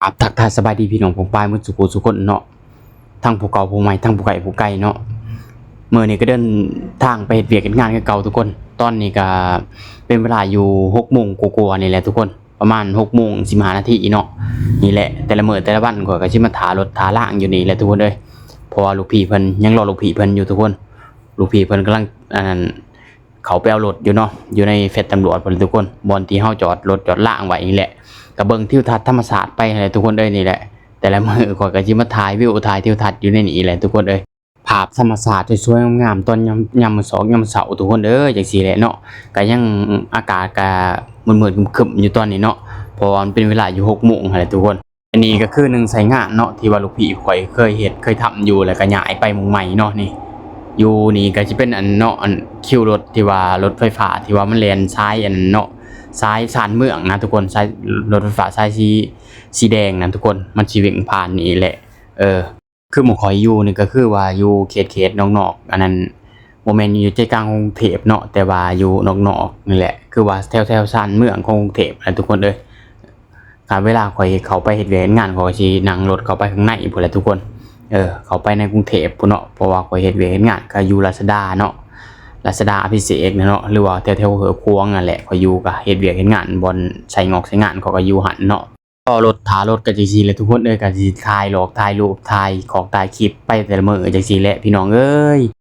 ອາບທັກທາຍສະບາຍດີພີ່ນ້ອງປ້ອງປາຍໝົດສູ່ຜູ້ສູ່ຄົນເນາະ, ທັງຜູ້ເກົ່າຜູ້ໃໝ່ ທັງຜູ້ໃກ້ຜູ້ໄກເນາະ. ມື້ນີ້ກໍເດີນທາງໄປເຮັດວຽກເຮັດງານຄືເກົ່າທຸກຄົນ. ຕອນນີ້ກໍເປັນເວລາຢູ່ຫົກໂມງກວ່າໆນີ້ແຫຼະທຸກຄົນ, ປະມານຫົກໂມງສິບຫ້ານາທີເນາະ. ນີ້ແຫຼະ ແຕ່ລະມື້ແຕ່ລະວັນຂ້ອຍກໍຊິມາຖ້າລົດຖ້າລາງຢູ່ນີ້ແຫຼະທຸກຄົນເອີຍ, ເພາະວ່າລູກພີ່ເພິ່ນ ຍັງລໍລູກພີ່ເພິ່ນຢູ່ທຸກຄົນ. ລູກພີ່ເພິ່ນກຳລັງ ອັນນັ້ນ ເຂົ້າໄປເອົາລົດຢູ່ເນາະ, ຢູ່ໃນແຟລດຕຳຫຼວດພຸ້ນແຫຼະທຸກຄົນ, ບ່ອນທີ່ເຮົາຈອດລົດຈອດລາງໄວ້ນີ້ແຫຼະ. ກໍເບິ່ງທິວທັດທຳມະຊາດໄປຫັ້ນແຫຼະທຸກຄົນເອີຍ. ນີ້ແຫຼະ ແຕ່ລະມື້ຂ້ອຍກໍຊິມາຖ່າຍວິວ ຖ່າຍທິວທັດຢູ່ໃນນີ້ແຫຼະທຸກຄົນເອີຍ. ພາບທຳມະຊາດສວຍໆງາມໆ ຕອນຍາມ ຍາມມື້ສອກ ຍາມເຊົ້າທຸກຄົນເອີຍ, ຈັ່ງຊີ້ແຫຼະເນາະ. ກໍຍັງ ອາກາດກໍມືດໆຄຶ້ມໆຢູ່ຕອນນີ້ເນາະ, ເພາະວ່າມັນເປັນເວລາຢູ່ຫົກໂມງຫັ້ນແຫຼະທຸກຄົນ. ອັນນີ້ກໍຄືໜຶ່ງໃຊ້ງານເນາະ ທີ່ວ່າລູກພີ່ຂ້ອຍເຄີຍເຮັດເຄີຍທຳຢູ່ ແລ້ວກໍຍ້າຍໄປໝ່ອງໃໝ່ເນາະ. ນີ້ ຢູ່ນີ້ກໍຊິເປັນອັນເນາະ ອັນຄິວລົດທີ່ວ່າລົດໄຟຟ້າທີ່ວ່າມັນແລ່ນສາຍອັນເນາະ ສາຍຊານເມືອງນະທຸກຄົນ, ສາຍລົດໄຟຟ້າສາຍສີ ສີແດງນະທຸກຄົນ, ມັນຊິເວັ່ງຜ່ານນີ້ແຫຼະ. ເອີ ຄືໝ່ອງຂ້ອຍຢູ່ນີ້ກໍຄືວ່າຢູ່ເຂດໆນອກໆ ອັນນັ້ນ ບໍ່ແມ່ນຢູ່ໃຈກາງຂອງກຸງເທບເນາະ, ແຕ່ວ່າຢູ່ນອກໆນີ້ແຫຼະ, ຄືວ່າແຖວໆຊານເມືອງຂອງກຸງເທບຫັ້ນແຫຼະທຸກຄົນເອີຍ. ຄັນເວລາຂ້ອຍເຂົ້າໄປເຮັດວຽກເຮັດງານ ຂ້ອຍກໍຊິນັ່ງລົດເຂົ້າໄປຂ້າງໃນພຸ້ນແຫຼະທຸກຄົນ, ເອີ ເຂົ້າໄປໃນກຸງເທບພຸ້ນເນາະ, ເພາະວ່າຂ້ອຍເຮັດວຽກເຮັດງານກໍຢູ່ລາຊະດາເນາະ, ລາຊະດາອະພິເສກເນາະ ຫຼືວ່າແຖວໆຫ້ວຍຂວາງນັ້ນແຫຼະ. ຂ້ອຍຢູ່ກໍເຮັດວຽກເຮັດງານ ບ່ອນໃສ່ງອກໃສ່ງານ ຂ້ອຍກໍຢູ່ຫັ້ນເນາະ. ລໍລົດ ຖ້າລົດກໍຈັ່ງຊີ້ແຫຼະທຸກຄົນເອີຍ, ກໍຊິຖ່າຍຫຼອກ ຖ່າຍຮູບ ຖ່າຍຂອກ ຖ່າຍຄລິບໄປແຕ່ລະມື້ຈັ່ງຊີ້ແຫຼະ ພີ່ນ້ອງເອີຍ.